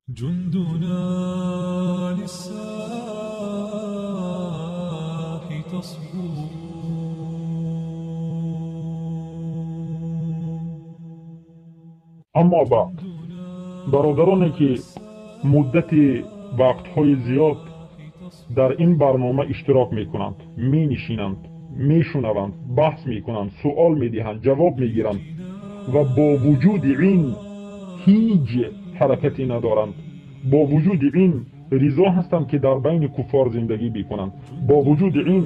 جندنا للساح تصبو. Аммо баъд, бародароне ки муддати вақтҳои зиёд дар ин барнома иштирок мекунанд, менишинанд, мешунаванд, баҳс мекунанд, суол медиҳанд, ҷавоб мегиранд ва бо вуҷуди ин ҳеҷ ҳаракате надоранд, бо вуҷуди ин ризо ҳастанд ки дар байни куффор зиндагӣ бикунанд, бо вуҷуди ин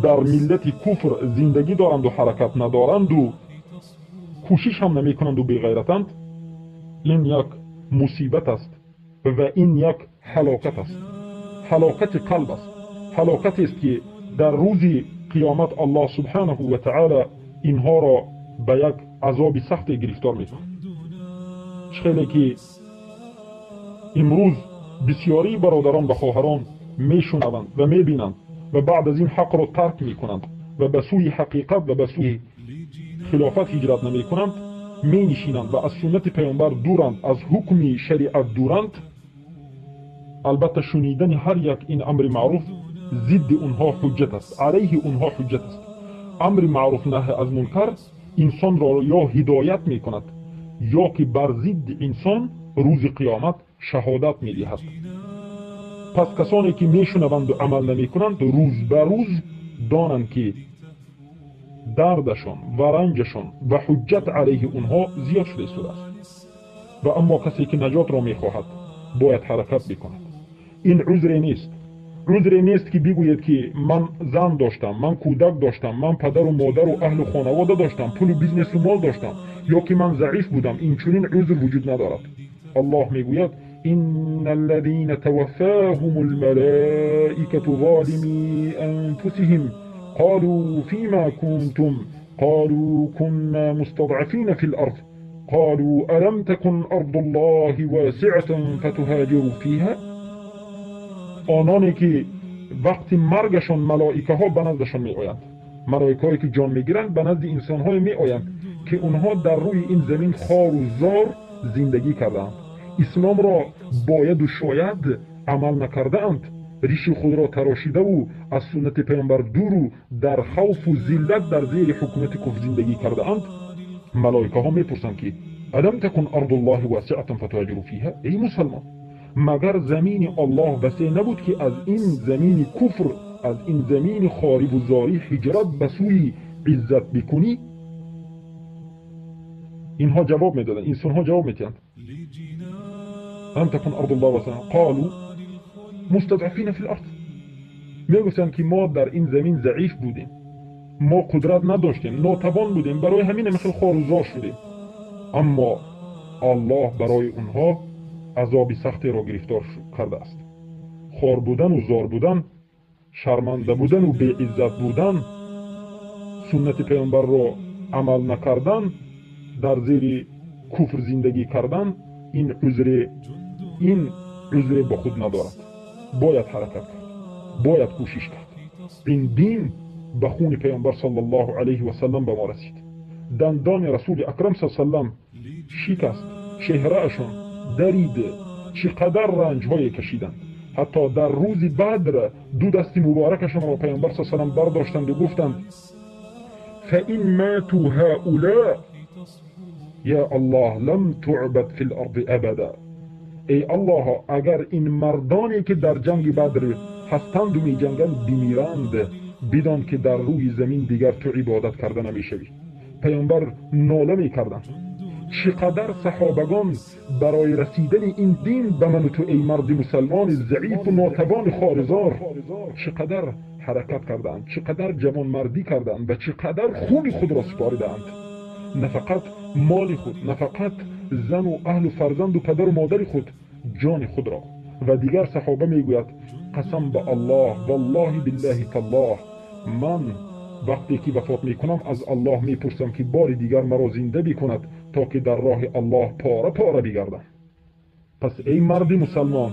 дар миллати куфр зиндагӣ доранду ҳаракат надоранду кӯшиш ҳам намекунанду беғайратанд, ин як мусибат аст ва ин як ҳалокат аст. Ҳалокати қалб аст. Ҳалокатест ки дар рӯзи қиёмат Аллоҳ субҳанаҳу ва таъоло инҳоро ба як азоби сахте гирифтор мекунад. Чӣ хеле ки имрӯз бисёрии бародарон ва хоҳарон мешунаванд ва мебинанд ва баъд аз ин ҳақро тарк мекунанд ва ба сӯи ҳақиқат ва ба сӯи хилофат ҳиҷрат намекунанд, менишинанд ва аз суннати паёмбар дуранд, аз ҳукми шариат дуранд. Албатта шунидани ҳар як ин амри маъруф зидди онҳо ҳуҷҷат аст, алайҳи онҳо ҳуҷҷат аст. Амри маъруф наҳй аз мункар инсонро ё ҳидоят мекунад, ё ки бар зидди инсон рӯзи қиёмат шаҳодат медиҳад. Пас касоне ки мешунаванду амал намекунанд, рӯз ба рӯз донанд ки дардашон ва ранҷашон ва ҳуҷҷат алайҳи онҳо зиёд шуда истодааст. Ва аммо касе ки наҷотро мехоҳад, бояд ҳаракат бикунад. Ин узре нест. Узре нест ки бигӯед ки ман зан доштам, ман кӯдак доштам, ман падару модару аҳлу хонавода доштам, пулу бизнесу мол доштам, ё ки ман заиф будам. Инчунин узр вуҷуд надорад. Аллоҳ мегӯяд: إن الذين توفاهم الملائكة ظالمي أنفسهم قالوا فيما كنتم قالوا كنا مستضعفين في الأرض قالوا ألم تكن أرض الله واسعة فتهاجروا فيها. آنانی که وقتی مرگشان ملائکه ها به نزدشان می آیند، ملائکه هایی که جان می گیرند به نزد انسان های می آیند که اونها در روی این زمین خار و زار زندگی کردند، اسلام را باید و شاید عمل نکرده اند، ریش خود را تراشیده و از سنت پیامبر دور و در خوف و ذلت در زیر حکومت کفر زندگی کرده اند. ملائکه ها میپرسند که الم تکن ارض الله واسعه فتهاجروا فیها؟ ای مسلمان، مگر زمین الله وسیع نبود که از این زمین کفر، از این زمین خاری و زاری هجرت به سوی عزت بکنی؟ اینها جواب میدادند، انسانها جواب میدادند: الم تکن ارض الله واسعه قالوا مستضعفین فی الارض. میگفتند که ما در این زمین ضعیف بودیم، ما قدرت نداشتیم، ناتوان بودیم، برای همین خیلی خوار و زار شدیم. اما الله برای اونها عذاب سختی را گرفتار کرده است. خوار بودن و زار بودن، شرمنده بودن و بی‌عزت بودن، سنت پیامبر را عمل نکردن، در زیر کفر زندگی کردن، این عذر با خود ندارد. باید حرکت کرد، باید کوشش کرد. این دین به خون پیامبر صلی الله علیه و سلم به ما رسید. دندان رسول اکرم صلی الله علیه و سلم شکست، چهره‌شان درید، چقدر رنج‌های کشیدند. حتی در روز بدر دو دست مبارکشان را پیامبر صلی الله علیه و سلم برداشتند و گفتند: فإن ماتوا هؤلاء یا الله لم تعبد فی الارض ابدا. ای الله، اگر این مردانی که در جنگ بدر هستند و می جنگند بمیرند، بدان که در روی زمین دیگر تو عبادت کرده نمیشوی. پیامبر ناله میکردند. چقدر صحابگان برای رسیدن این دین به من و تو ای مرد مسلمان ضعیف و ناتوان خارزار چقدر حرکت کردند، چقدر جوانمردی کردند و چقدر خون خود را سپاردند. نه فقط مال خود، نه فقط زن و اهل و فرزند و پدر و مادر خود، جان خود را. و دیگر صحابه میگوید: قسم به الله، والله بالله تالله، من وقتی که وفات میکنم از الله میپرسم که بار دیگر مرا زنده بکند تا که در راه الله پاره پاره بگردم. پس ای مرد مسلمان،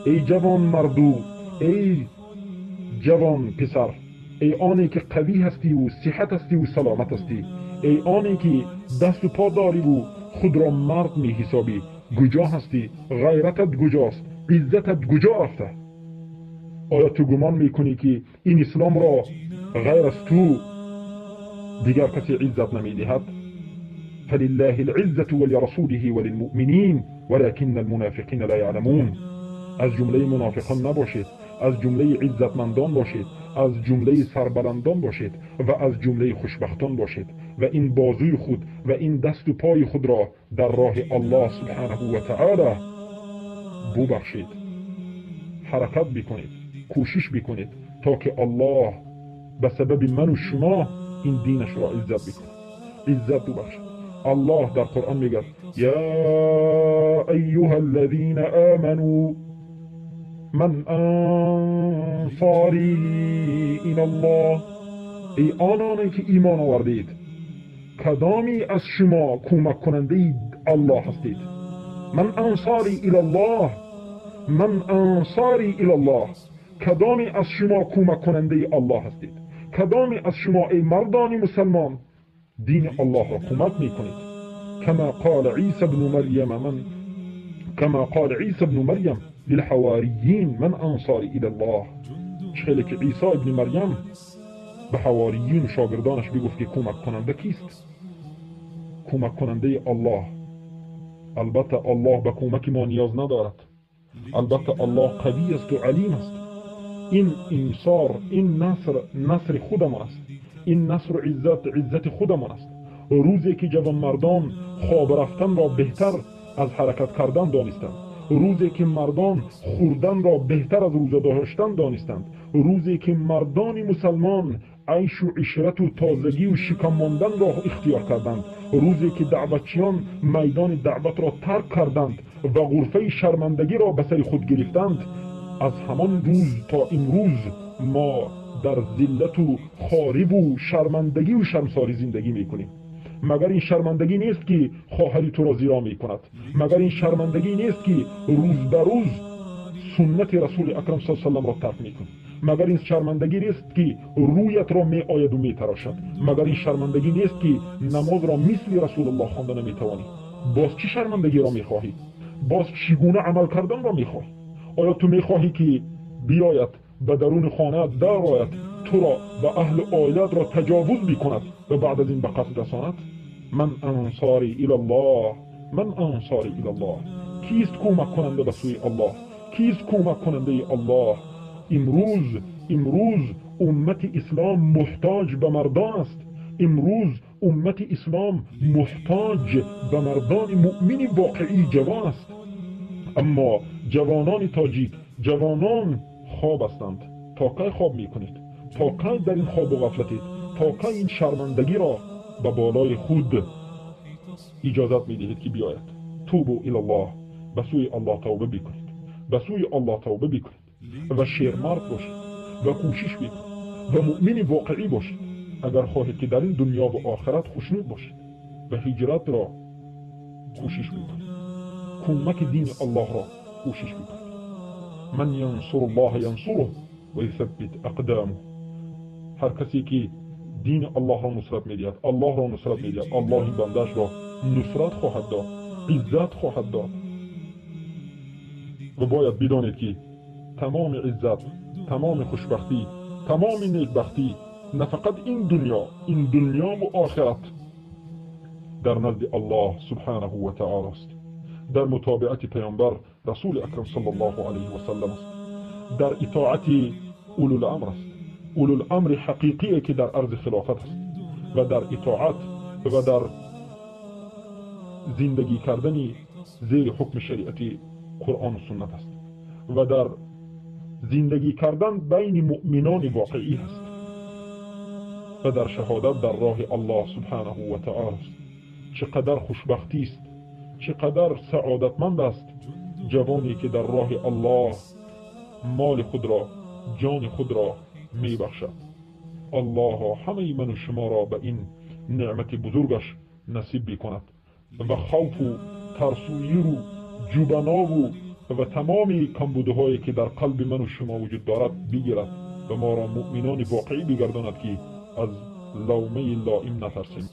ای جوان مردو، ای جوان پسر، ای آنی که قوی هستی و صحت هستی و سلامت هستی، ای آنی که دست و پا داری و خود را مرد می حسابی، کجا هستی؟ غیرتت کجاست؟ عزتت کجا رفته؟ آیا تو گمان میکنی که این اسلام را غیر از تو دیگر کسی عزت نمیدهد؟ فلله العزة ولرسوله وللمؤمنین ولكن المنافقین لا یعلمون. از جمله منافقان نباشید، از جمله عزتمندان باشید، از جمله سربلندان باشید و از جمله خوشبختان باشید و این بازوی خود و این دست و پای خود را در راه الله سبحانه و تعالی ببخشید. حرکت بکنید، کوشش بکنید تا که الله به سبب من و شما این دینش را عزت بکند، عزت ببخشد. الله در قرآن میگه یا ایها الذین آمنوا من انصاری الی الله. ای آنانی که ایمان آوردید، کدامی از شما کمک کننده الله هستید؟ من انصاری الی الله، من انصاری الی الله. کدامی از شما کمک کننده الله هستید؟ کدامی از شما ای مردان مسلمان دین الله را کمک میکنید؟ کما قال عیسی ابن مریم من کما قال عیسی ابن مریم للحواریین من انصاری الی الله. خیلی که عیسی ابن مریم به حواریین و شاگردانش بگفت که کمک کننده کیست؟ کمک کننده الله. البته الله به کمک ما نیاز ندارد، البته الله قوی است و علیم است. این انصار، این نصر، نصر خودمان است. این نصر و عزت، عزت خودمان است. روزی که جوانمردان خواب رفتن را بهتر از حرکت کردن دانستند، روزی که مردان خوردن را بهتر از روزه داشتن دانستند، روزی که مردان مسلمان عیش و عشرت و تازگی و شکم ماندن را اختیار کردند، روزی که دعوتچیان میدان دعوت را ترک کردند و غرفه شرمندگی را به سر خود گرفتند، از همان روز تا امروز ما در ذلت و خواری و شرمندگی و شرمساری زندگی میکنیم. مگر این شرمندگی نیست که خواهری تو را زیرا میکند؟ مگر این شرمندگی نیست که روز به روز سنت رسول اکرم صلی الله علیه و سلم را ترک میکنی؟ مگر این شرمندگی نیست که رویت را می آید و می تراشد؟ مگر این شرمندگی نیست که نماز را مثل رسول الله خوانده نمیتوانی؟ باز چی شرمندگی را میخواهی؟ باز چگونه عمل کردن را میخواهی؟ آیا تو میخواهی که بیاید به درون خانه در آید، تو را و اهل عائلت را تجاوز میکند و بعد از این به قتل رساند؟ من انصاری الی الله، من انصاری الی الله. کیست کمک کننده به سوی الله؟ کیست کمک کننده الله؟ امروز امت اسلام محتاج به مردان است. امروز امت اسلام محتاج به مردان مؤمن واقعی جوان است. اما جوانان تاجیک، جوانان خواب هستند. تا کی خواب میکنید؟ تا کی در این خواب و غفلتید؟ تا کی این شرمندگی را به بالای خود اجازت میدهید که بیاید؟ توبوا الی الله، به سوی الله توبه بکنید، به سوی الله توبه بکنید و شیرمرد باشید و کوشش بکنید و مؤمن واقعی باشید اگر خواهید که در این دنیا و آخرت خوشنود باشید و هجرت را کوشش بکنید، کمک دین الله را کوشش بکنید. من ینصر الله ینصره و یثبت اقدامه. هر کسی که دین الله را نصرت میدهد، الله را نصرت میدهد، الله این بندش را نصرت خواهد داد، عزت خواهد داد. و باید بدانید که تمام عزت، تمام خوشبختی، تمام نیکبختی، نه فقط این دنیا، این دنیا و آخرت در نزد الله سبحانه و تعالی است، در متابعت پیامبر رسول اکرم صلی الله علیه و سلم است، در اطاعت اولو الامر است، اولو الامر حقیقی که در ارض خلافت است و در اطاعت و در زندگی کردن زیر حکم شریعت قرآن و سنت است و در زندگی کردن بین مؤمنان واقعی است و در شهادت در راه الله سبحانه و تعالی است. چقدر خوشبختی است، چقدر سعادتمند است جوانی که در راه الله مال خود را، جان خود را می بخشد. الله همه من و شما را به این نعمت بزرگش نصیب بکند و خوف و ترسویی و جبنا و تمام کمبودهایی که در قلب من و شما وجود دارد بگیرد و ما را مؤمنان واقعی بگرداند که از لومه لائم نترسیم.